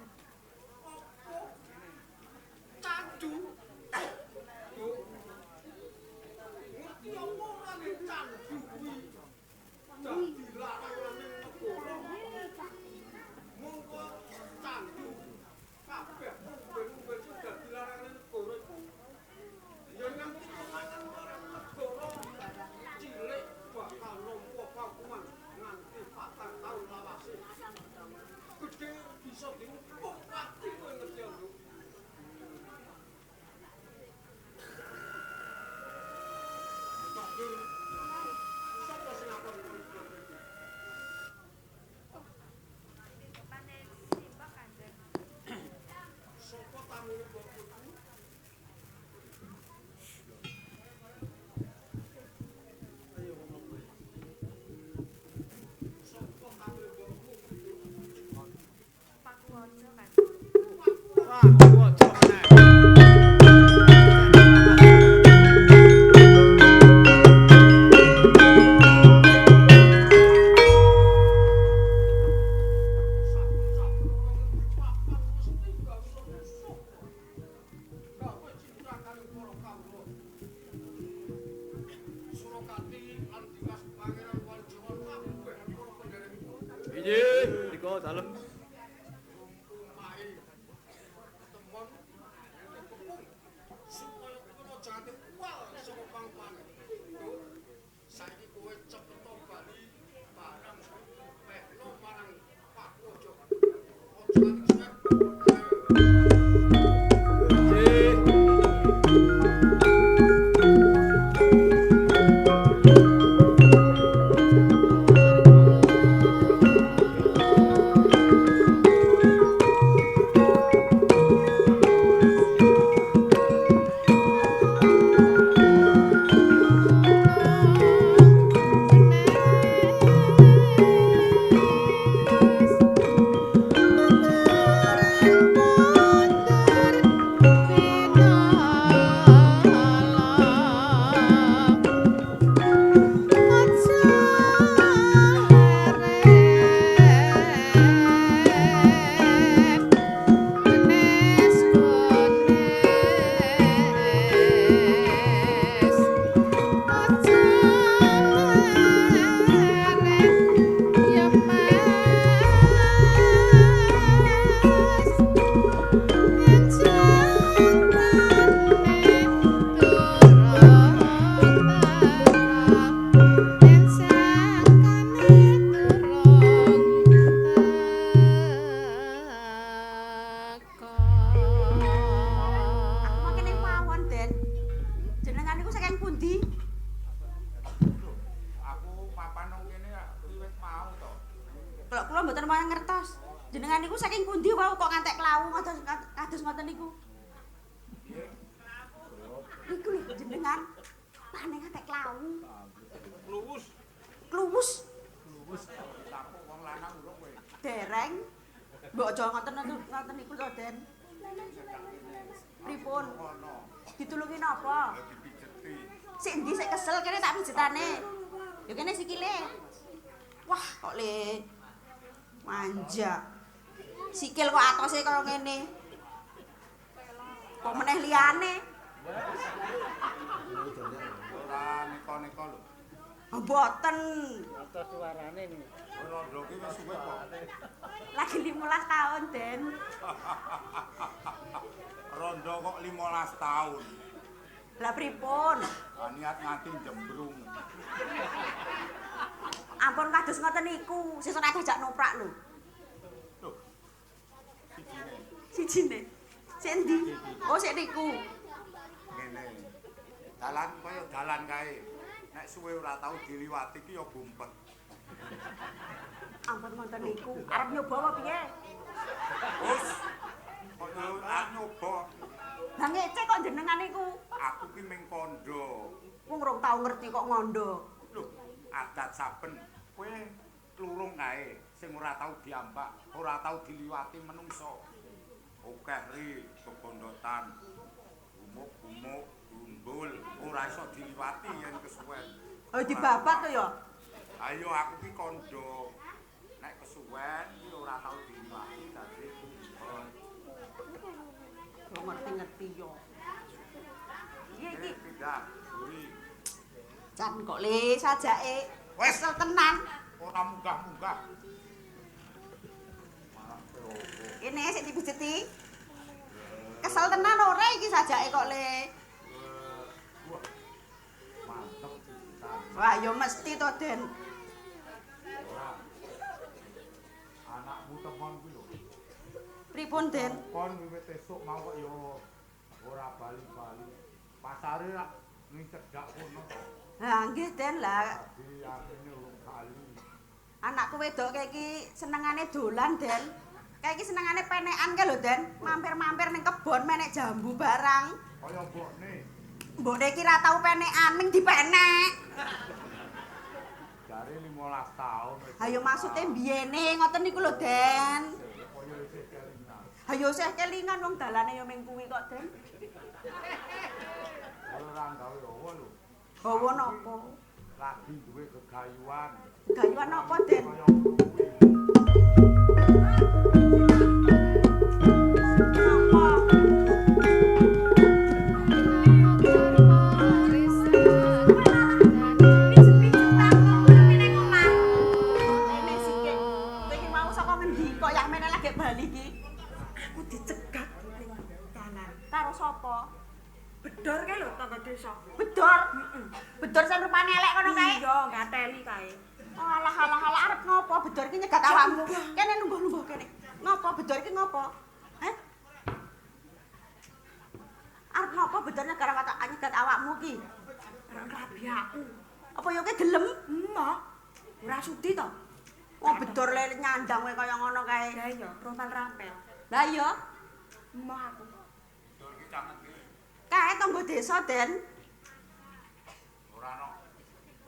Candu. Ngerti apa ora nek candu kuwi? Dadi larang ning negara. Mongko candu kabeh umbe-umbe iku dadi larang ning negara iku. Ya nganti kelangan marang negara cilik bakal nampa paukuman nganti 4 taun lawase. Gedhe bisa dihukum. Dalem. Saiki kowe cepet bali barang pehno marang Paku aja. Aja nganti Ditulungi napa? Sik endi sik kesel kene tak pijetane. Ya kene sikile. Wah, kok le manja. Sikil kok atose kaya ngene. Kok meneh liyane? Ora neko-neko lho. Mboten. Atos suarane niku. Rondo ki wis suwe kok. Lagi 15 tahun, Den. Rondo kok 15 tahun. Lah pripun? Lah niat nganti jembrung. Ampun kados ngoten niku, sesuk nek diajak noprak lho. Lho. Sijine. Sijine. Sik endi? Oh, sik niku. Ngene. Dalan kaya dalan kae. Nek suwe ora tau diliwati ki ya bumpet. Ampun ngoten niku. Arep nyoba apa piye? Wis. Kok arep nyoba. Lah ngece kok jenengan niku. Aku ki ming kandha. Wong rong tau ngerti kok ngondo. Lho, adat saben kowe klurung kae sing ora tau diambak, ora tau diliwati menungso. Akeh ri begondotan. Gumuk-gumuk, gumbul, ora iso diliwati yen kesuwen. Oh dibabat to ya? Ayo aku ki kandha. Nek kesuwen ki ora tau diliwati dadi gumbul. Kok ngerti-ngerti yo. Piye iki? Pindah, buri. Jan kok le sajake. Wes kesel tenan. Ora munggah-munggah. Malah opo. Kene sik dipijeti. Kesel tenan ora iki sajake kok le. Wah. Mantep pisan. Wah, ya mesti to, Den. Ora. Anakmu temon kuwi lho. Pripun, Den? Kon wiwit esuk mau kok ya ora bali-bali. Pasare rak ning cedhak kono to. Lah nggih, Den, lah. Dadi artine urung bali. Anakku wedok kae iki senengane dolan, Den. Kae iki senengane penekan kae lho, Den. Mampir-mampir ning kebon menek jambu barang. Kaya mbokne. Mbokne iki ra tau penekan, ming dipenek. Jare 15 taun wis. Ha ya maksude mbiyene ngoten niku lho, Den. Kaya isih kelingan. Ha ya isih kelingan wong dalane ya ming kuwi kok, Den. Ora gawe hawa lho. Hawa napa? Lagi duwe gegayuhan. Gegayuhan napa, Den? Kaya ngono kuwi. Napa? Pijet-pijetan kok ning omah. Nek sikik. Kowe iki mau saka ngendi? karo sapa? Bedor kae lho tangga desa. Bedor? Heeh. Bedor sing rupane elek kono kae. Iya, gateli kae. Oh, alah alah alah arep ngopo bedor iki nyegat awakmu? Kene lungguh-lungguh kene. Ngopo bedor iki ngopo? Heh? Arep ngopo bedor nyegat awakmu ki? Arep ngrabi aku. Apa yo ki gelem? Emoh. Ora sudi to. Wong bedor le nyandang kowe kaya ngono kae. Lah iya, rompal-rampel. Lah iya, Emoh aku. Bedor iki cah ngendi? Kae tangga desa, Den. Ora ono.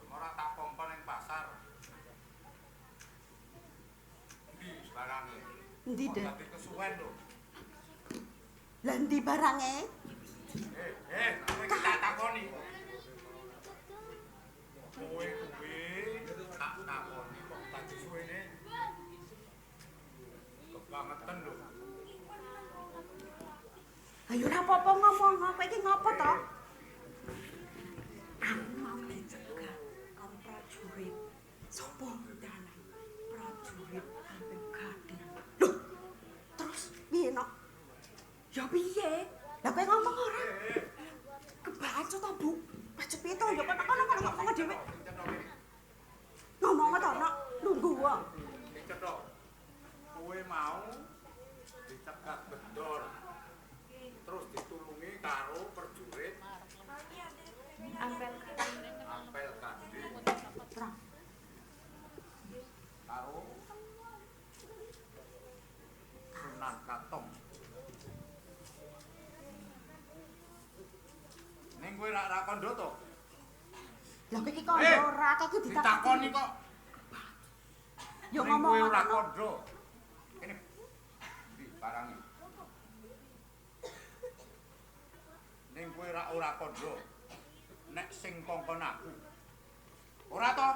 Ora tak pompo ning pasar. Endi barange? Endi, Den? Dadi kesuwen lho. Lah endi barange? Kowe iki tak takoni. Kowe kuwi tak takoni kok dadi suwene. Kebangetan lho. Ayo ora apa-apa ngomong, kowe iki ngopo to? Aku mau dicegah karo prajurit. Sopo? Dalan prajurit Ampel Gading. Loh. Terus piye, Nok? Ya piye? Lah kowe ngomong ora? Kebacut to, Bu? Bacut piye to? Ya kono kono ngomong dhewe. Ngomong to, Nok. Lungguh wae. Cethok. Kowe mau dicegat bedor. Terus ditulungi karo prajurit Ampel Gading. Ampel Gading. Karo Sunan Katong. Ning kowe rak ra kandha to? Lah kowe iki kandha ora, kok iki ditakoni kok. Ya ngomong kowe ora kandha. Kene. Ndi barange? Ning kowe rak ora kandha. Nek sing kongkon aku. Ora to?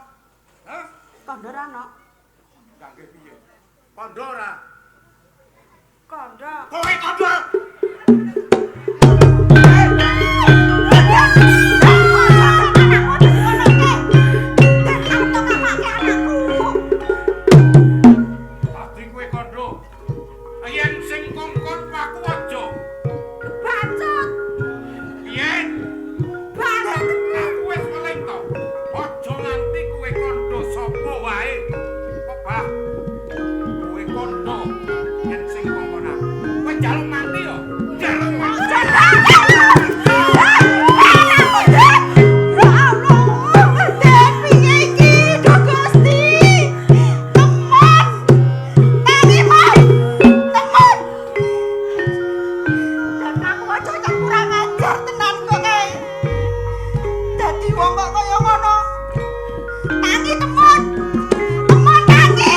Hah? Kandha ora, Nok? Kangge piye? Kandha ora? Kandha. Kowe kandha. Dadi kowe kandha. Yen sing kongkon aku aja. Kebacut. Yen aku wis weling to. Aja nganti kowe kandha sapa wae. Kok bah kowe kandha yen sing kongkon aku. Kowe njaluk mati yo. Njaluk mati. Ya Allah, Den piye iki? Duh Gusti. Temon. Tangi, Mas. Temon. Dan aku aja cak kurang ajar tenan kok kae. Dadi wong kok kaya ngono. Tangi temon. Temon tangi.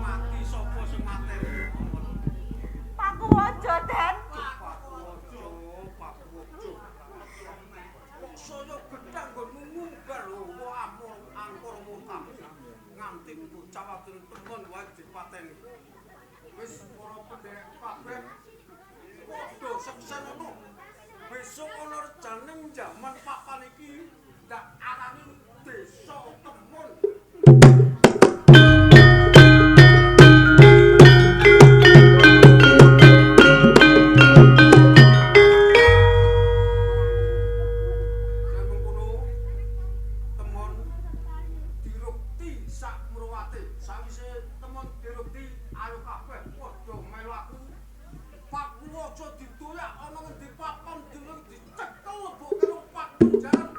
Mati sapa sing mateni? Paku aja, Den. Kok saya gedhang nggonmu ngumbar lho amur angkor murkamu. Nganti bocah wadon temon wae dipateni. Wis para pendherek kabeh padha sukses ono. Besok ana rejaning jaman papan iki ndak arani desa Temon. Jan mengkono temon dirukti sak mruwate. Sawise temon dirukti ayo kabeh padha melu aku. Paku aja ditoyak ana ngendi papan durung dicekel mbok karo paku jaran.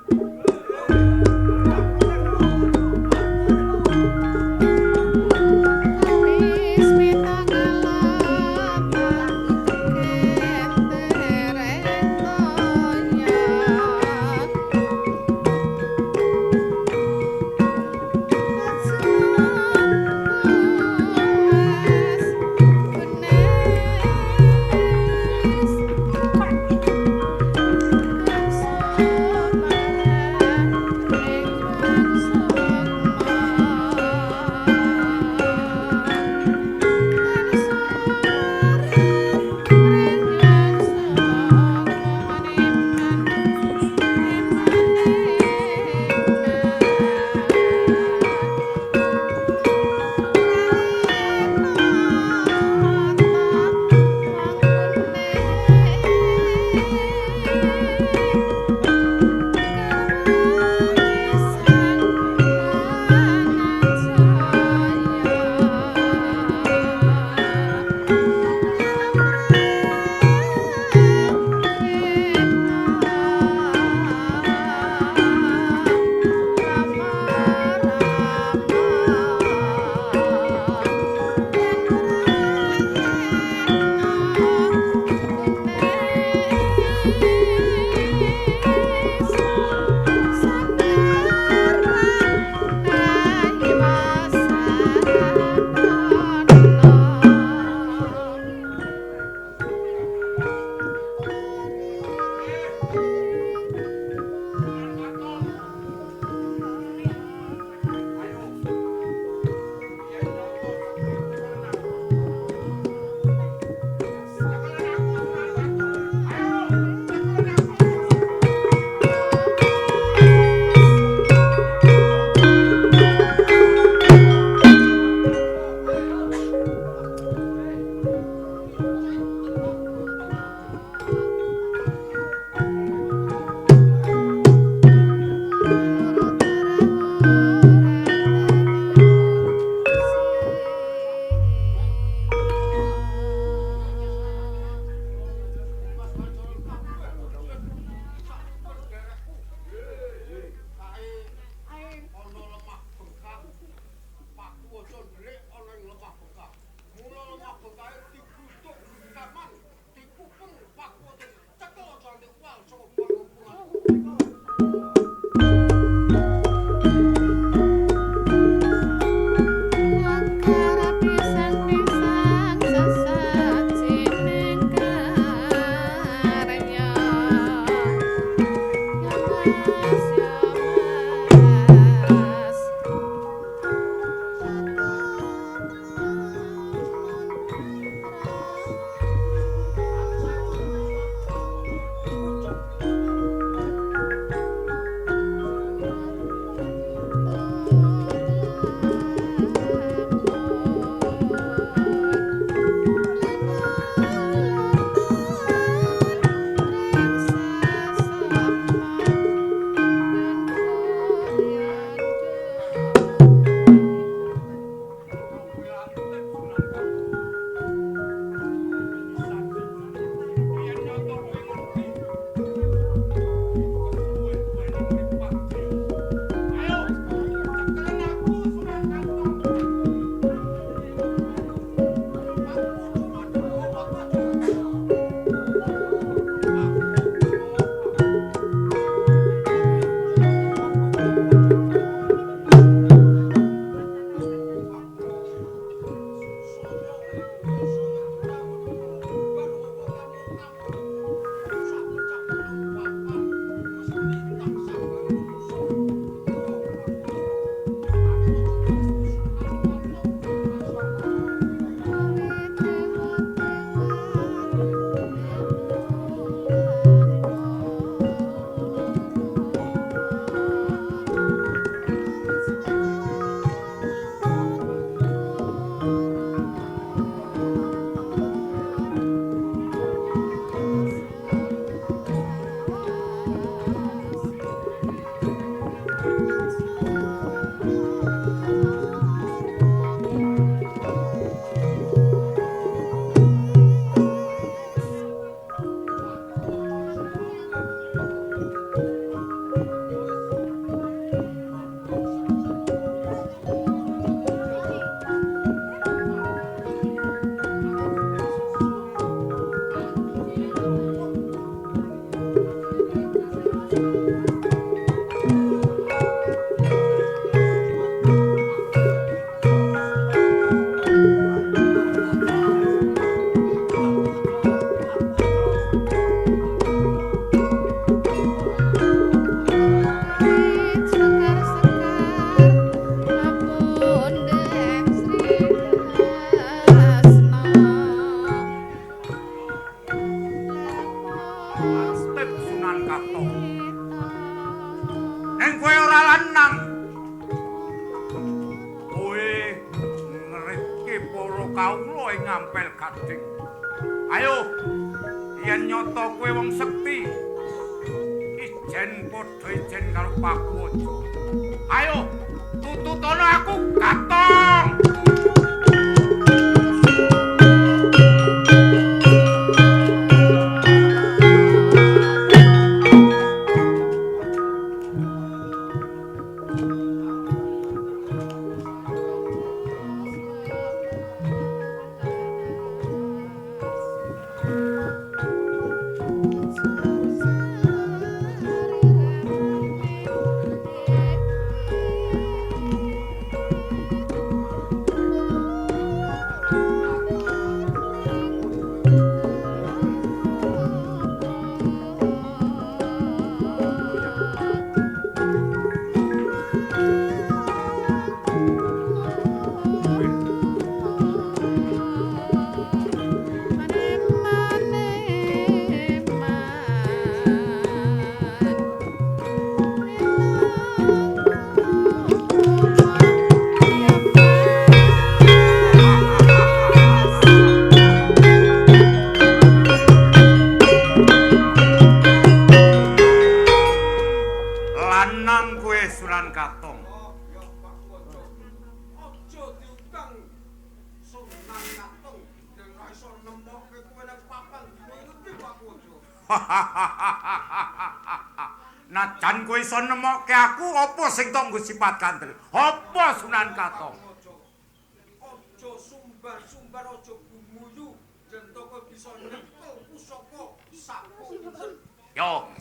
Najan kowe iso nemokke aku apa sing tok nggo sifat kandel? Apa Sunan Katong? Aja sumbar-sumbar, aja gumuyu, yen to kowe bisa nyekel pusaka sapu inten. Yo.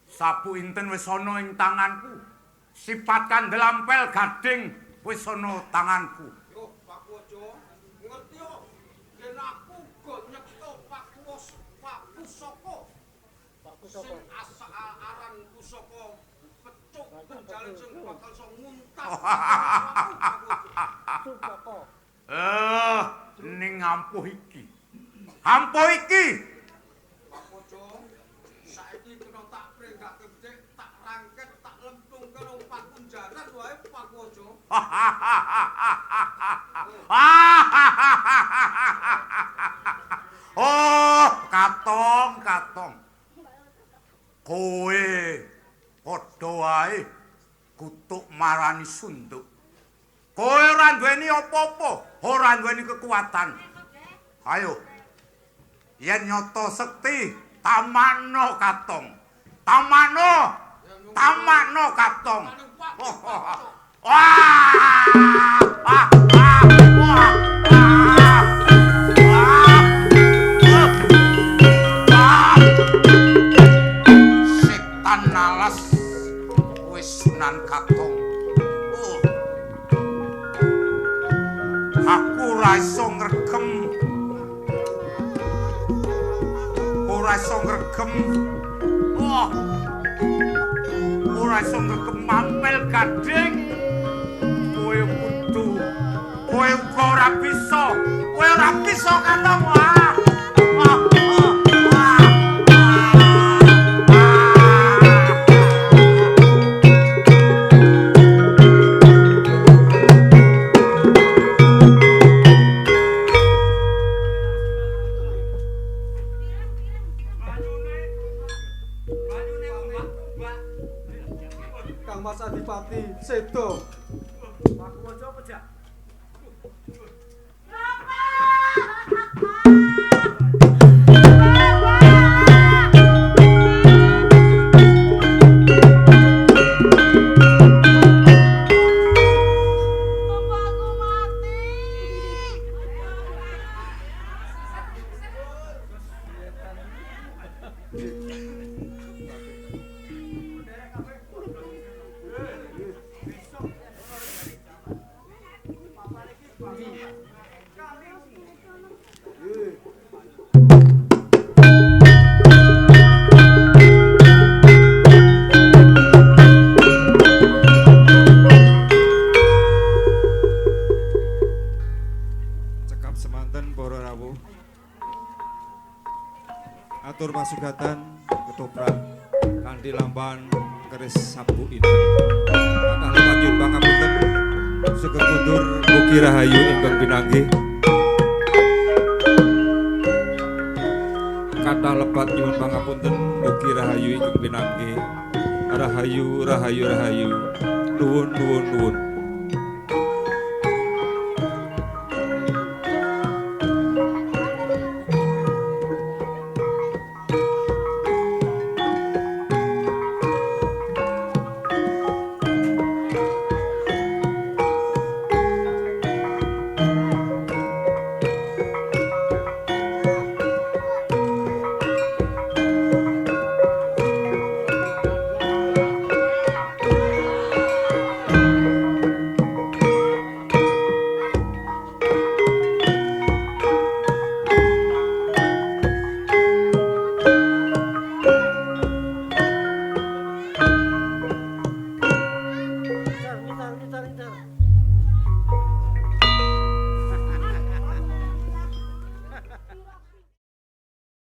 Sapu inten wis ana ing tanganku. Sifat kandel ampel gading wis ana tanganku. Yo, Pak Wajo, ngerti yo yen aku go nyekel pusaka. Sing pusaka pecuk penjalin sing bakal iso nguntas. Ning ampuh iki. Ampuh iki. Pakojo, saiki kena tak pringgake becik, tak rangket, tak lempungke nang pakunjaran wae Pakojo. Oh, katong, katong. Kowe padha wae kutuk marani sunduk. Kowe ora duweni apa-apa, ora duweni kekuatan. Ayo. Yen nyata sekti, tamakno katong. Tamakno. Tamakno katong. Wah! Wah! Wah! Setan alas wis Sunan Katong. Oh. Aku ora iso ngregem. Ora iso ngregem. Oh. Ora iso ngregem mampel gading. Kowe kudu. Kowe uga ora bisa. Kowe ora bisa Katong. Wah. Wah. Wah. Kang Mas Adipati sedo. Pakuwojo apa, Jak? Bapakku mati. Cekap semanten para rawuh. Atur masugatan ketoprak kanthi lampahan keris sabuk inten. Kathah lepat nyuwun pangapunten sugeng kundur mugi rahayu ingkang pinanggih. Kathah lepat nyuwun pangapunten mugi rahayu ingkang pinanggih. Rahayu rahayu rahayu. Nuwun nuwun nuwun.